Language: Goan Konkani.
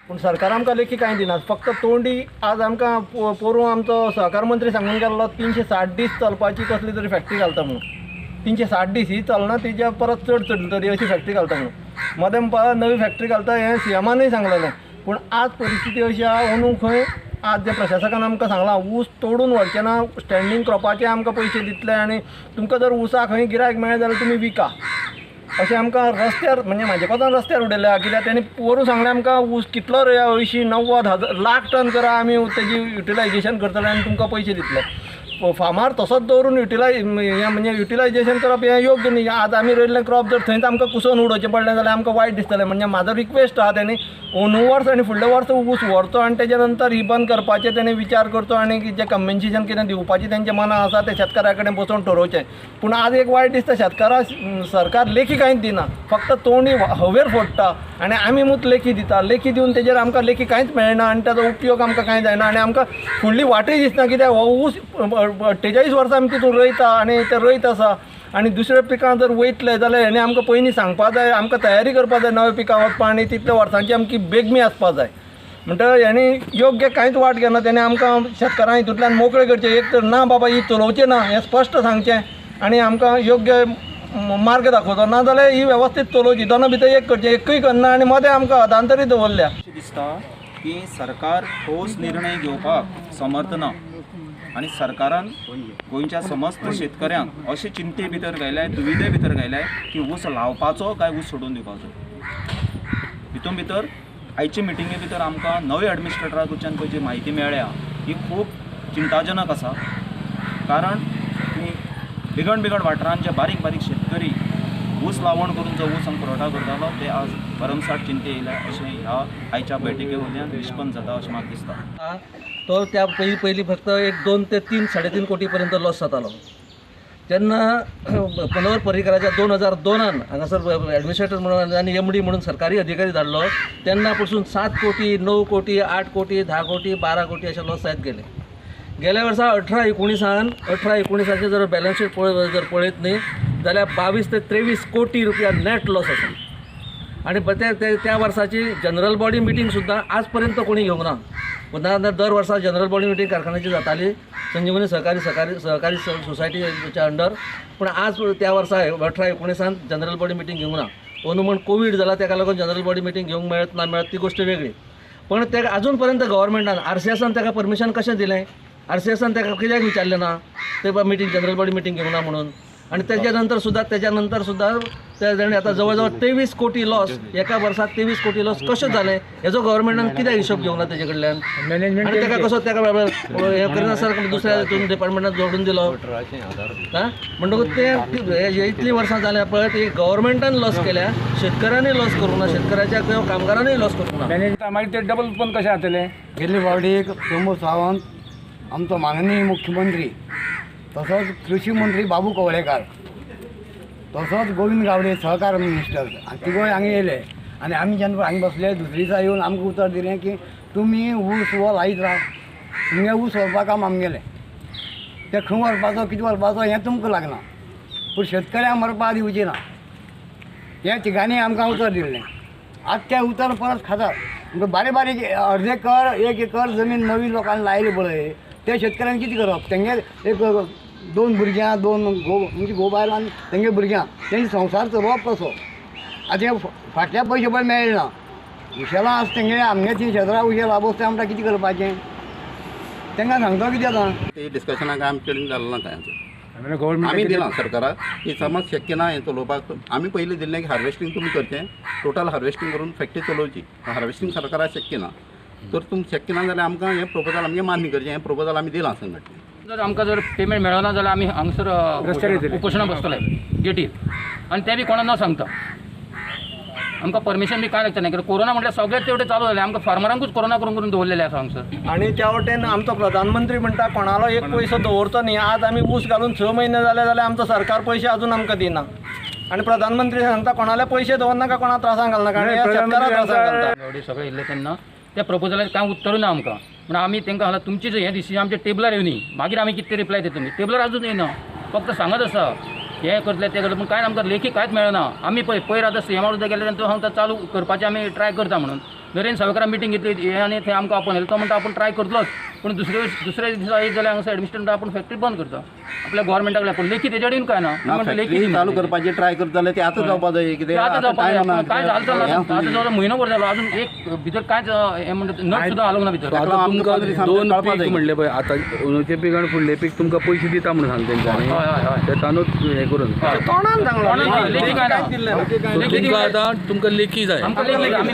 पूण सरकार आमकां लेखी कांय दिना, फक्त तोंडी. आज आमकां पोरूं आमचो सहकार मंत्री सांगून गेल्लो 360 दीस चलपाची कसली तरी फॅक्टरी घालता म्हणून. 360 दीस ही चलना, तिच्या परत चड चलतली अशी फॅक्टरी घालता म्हणून. मदें म्हणपा नवी फॅक्टरी घालता हें सीएमानूय सांगलेलें. पूण आज परिस्थिती अशी आहा अंदू खंय आज जे प्रशासकान आमकां सांगलां ऊस तोडून व्हरचें ना, स्टँडींग क्रॉपाचे आमकां पयशे दितले आनी तुमकां जर ऊसाक खंय गिरायक मेळ्ळें जाल्यार तुमी विका अशें आमकां रस्त्यार म्हणजे म्हाजे कोतान रस्त्यार उडयल्या. कित्याक तेणी पोरूं सांगलें आमकां ऊस कितलो रोया 80-90 हजार लाख टन करा, आमी तेजी युटिलायजेशन करतले आनी तुमकां पयशे दितले. फार्मार तसोच दवरून म्हणजे युटिलायजेशन करप हें योग्य न्ही. आज आमी रोयल्लें क्रॉप जर थंयच आमकां कुसोवन उडोवचें पडलें जाल्यार आमकां वायट दिसतलें. म्हणजे म्हाजो रिक्वेस्ट आहा तेणी अंदू वर्स आनी फुडले वर्स ऊस व्हरचो आनी तेज्या नंतर ही बंद करपाचें तेणी विचार करचो आनी जें कंपेन्सेशन कितें दिवपाचें तेंच्या मनां आसा तें शेतकारा कडेन बसोवन ठरोवचें. पूण आज एक वायट दिसता, शेतकाराक सरकार लेखी कांयच दिना, फक्त तोंडी हवेर फोडटा आनी आमी मूत लेखी दिता. लेखी दिवन तेजेर आमकां लेखी कांयच मेळना आनी ताजो उपयोग आमकां कांय जायना आनी आमकां फुडली वाटय दिसना. कित्याक हो ऊस 48 वर्सां आमी तितून रोयता आनी ते रोयत आसा आनी दुसऱ्या पिकां जर वयतले जाल्यार हेणें आमकां पयलीं सांगपा जाय, आमकां तयारी करपा जाय नव्या पिकां वचपा आनी तितल्या वर्सांची आमची बेगमी आसपा जाय. म्हणटकच हेणें योग्य कांयच वाट घेना, तेणें आमकां शेतकारांक हितूंतल्यान मोकळें करचें. एक तर ना बाबा ही चलोवचें ना हें स्पश्ट सांगचें आनी आमकां योग्य मार्ग दाखोवचो, ना जाल्यार ही वेवस्थीत चलोवची, दोना भितर एक करचें, एकूय करना आनी मदें आमकां अदांतरी दवरल्या. अशें दिसता की सरकार ठोस निर्णय घेवपाक समर्थ ना आनी सरकारान गोंयच्या समस्त शेतकऱ्यांक अशे चिंते भितर घायल्याय, दुविधे भितर घायल्याय की ऊस लावपाचो काय ऊस सोडून दिवपाचो. हितून भितर आयचे मिटिंगे भितर आमकां नवे एडमिनिस्ट्रेटरा कडच्यान पळय जी म्हायती मेळ्ळ्या ही खूब चिंताजनक आसा. कारण की बिगड बिगड वाठारांचे बारीक बारीक शेतकरी ऊस लावण करून जो ऊस आमकां पुरवठा करतालो ते आज भरमसाठ चिंते येयल्या अशें ह्या आयच्या बैठके वयल्यान निष्पन्न जाता अशें म्हाका दिसता. तो त्या पयलीं पयलीं फक्त एक 2 ते 3 3.5 कोटी पर्यंत लॉस जातालो. तेन्ना मनोहर पर्रीकराच्या 2002 हांगासर एडमिनिस्ट्रेटर म्हणून आनी एमडी म्हणून सरकारी अधिकारी धाडलो तेन्ना पसून 7 कोटी, 9 कोटी, 8 कोटी, 10 कोटी, 12 कोटी अशे लॉस जायत गेले. गेल्या वर्सा 18-19 18-19 जर बॅलन्स शीट जर पळयत न्ही जाल्यार 22 ते 23 कोटी रुपया नॅट लॉस आसा. आनी त्या वर्साची जनरल बॉडी मिटींग सुद्दां आज पर्यंत कोणी घेवंक ना. ना दर वर्सा जनरल बॉडी मिटींग कारखान्याची जाताली संजीवनी सहकारी सहकारी सहकारी सोसायटीच्या अंडर, पूण आज त्या वर्सा 18-19 जनरल बॉडी मिटींग घेवंक ना. अंदू म्हण कोवीड जाला तेका लागून जनरल बॉडी मिटींग घेवंक मेळत ना मेळत ती गोश्ट वेगळी, पण तेका अजून पर्यंत गव्हर्मेंटान आरसीएसान तेका परमिशन कशें दिलें, आरसीएसान तेका कित्याक विचारलें ना ते मिटींग जनरल बॉडी मिटींग घेवंक ना म्हणून. आनी तेच्या नंतर सुद्दां तेणी आतां जवळ जवळ 23 कोटी लॉस एका वर्साक 23 कोटी लॉस कशें जालें हेजो गव्हर्मेंटान कित्याक हिशोब घेवंक ना तेजे कडल्यान. आनी तेका कसो तेका हें करिनासतना दुसऱ्या हितून डिपार्टमेंटान जोडून दिलो. आं म्हणटकूच ते इतलीं वर्सां जाल्यां पळय ती गव्हर्मेंटान लॉस केल्या, शेतकऱ्यांनी लॉस करूंक ना, शेतकऱ्याच्या किंवा कामगारांनी लॉस करूंक ना. मागीर ते डबल उत्पन्न कशें जातलें. गेल्ले फावटी एक प्रमोद सावंत आमचो माननीय मुख्यमंत्री तसोच कृषी मंत्री बाबू कवळेकार तसोच गोविंद गावडे सहकार मिनिस्टर आनी तिगूय हांगा येयले आनी आमी जेन्ना हांगा बसले दुसरे दिसा येवन आमकां उतर दिलें की तुमी ऊस हो लायत राव, तुमगे ऊस व्हरपा काम आमगेलें, तें खंय व्हरपाचो कितें व्हरपाचो हें तुमकां लागना, पूण शेतकऱ्यांक मरपा दिवचें ना हें तिगांनी आमकां उतर दिल्लें. आतां तें उतर परत खातात. बारीक बारीक अर्द एकर 1 एकर जमीन नवी लोकांनी लायली पळय त्या शेतकऱ्यांनी कितें करप. तेंगे एक 2 भुरग्यां 2 घोव म्हणजे घोव बायल आनी तेंगे भुरग्यां तेंचे संवसार चलोवप कसो. आतां हे फाटल्या पयशे पळय मेळना ना, उशेलां आसा तेंगे आमगे ती शेजरा उशेल बसता आमकां कितें करपाचें तेंकां सांगता कितें आतां. ते डिस्कशनाक आमचे कडेन जालें ना कांय. आमी दिलां सरकाराक की समज शक्य ना हें चलोवपाक. आमी पयलीं दिल्लें की हार्वेस्टींग तुमी करचें, टोटल हार्वेस्टींग करून फॅक्टरी चलोवची. हार्वेस्टींग सरकाराक शक्य ना तर तुमकां शक्य ना जाल्यार आमकां हें प्रपोजल आमगें मान्य करचें, हें प्रपोजल आमी दिलां संघटनेन. जर आमकां जर पेमेंट मेळना जाल्यार आमी हांगसर उपोशणां बसतले गेटीर आनी ते बी कोणा न सांगता. आमकां परमिशन बी कांय लागचें ना, कित्याक कोरोना म्हटल्यार सगळें तेवटेन चालू जालें, आमकां फार्मरांकूच कोरोना करून करून दवरलेलें आसा हांगसर. आनी त्या वटेन आमचो प्रधानमंत्री म्हणटा कोणालो एक पयसो दवरचो न्ही. आज आमी ऊस घालून 6 म्हयने जाले जाल्यार आमचो सरकार पयशे अजून आमकां दिना आनी प्रधानमंत्री सांगता कोणाले पयशे दवरनाका, कोणा त्रासांक घालनाका आनी शेतकाराक त्रासांक घालता. सगळें येयल्लें तेन्ना त्या प्रपोजलाक कांय उत्तरूय ना आमकां. म्हण आमी तांकां सांगलां तुमचें हें डिसिजन आमच्या टेबलार येवनी, मागीर आमी कितें रिप्लाय दिता तुमी. टेबलार अजून येयना, फक्त सांगत आसा हें करतलें तें करतलें, पूण कांय आमकां लेखी कांयच मेळना. आमी पळय पयर आतां सीएमा सुद्दां गेले तेन्ना तो सांगता चालू करपाचें आमी ट्राय करता म्हणून, नरेंद्र सावकारान मिटींग घेतली हे आनी थंय आमकां आपोवन येयलो. तो म्हणटा आपूण ट्राय करतलोच, पूण दुसऱ्या दिसा येत जाल्यार हांगासर एडमिनिस्ट्रेटर म्हणटा आपूण फॅक्टरी बंद करता आपल्या गोवोरमेंटाक. पूण लेखी तेजे कडेन काय ना, म्हणटा लेखी फॅक्टरी चालू करपाची ट्राय करता जाल्यार ती आतां जावपा जाय. कितें आतां जावपाक टायम ना. काय जालें चलना. आतां जवळ म्हयनो भर जालो, अजून एक भितर कांयच हें म्हणटा नट सुद्दां हालूंक ना भितर. आतां तुमकां दोन पीक म्हणले पळय, आतां अंदूचें पीक आनी फुडलें पीक तुमकां पयशे दिता म्हणून सांगता तेंच्यांनी, हय हय हय ते तानूच हें करून तोंडान सांगलो, लेखी काय ना. तुमकां आतां तुमकां लेखी जाय. आमकां लेखी, आमी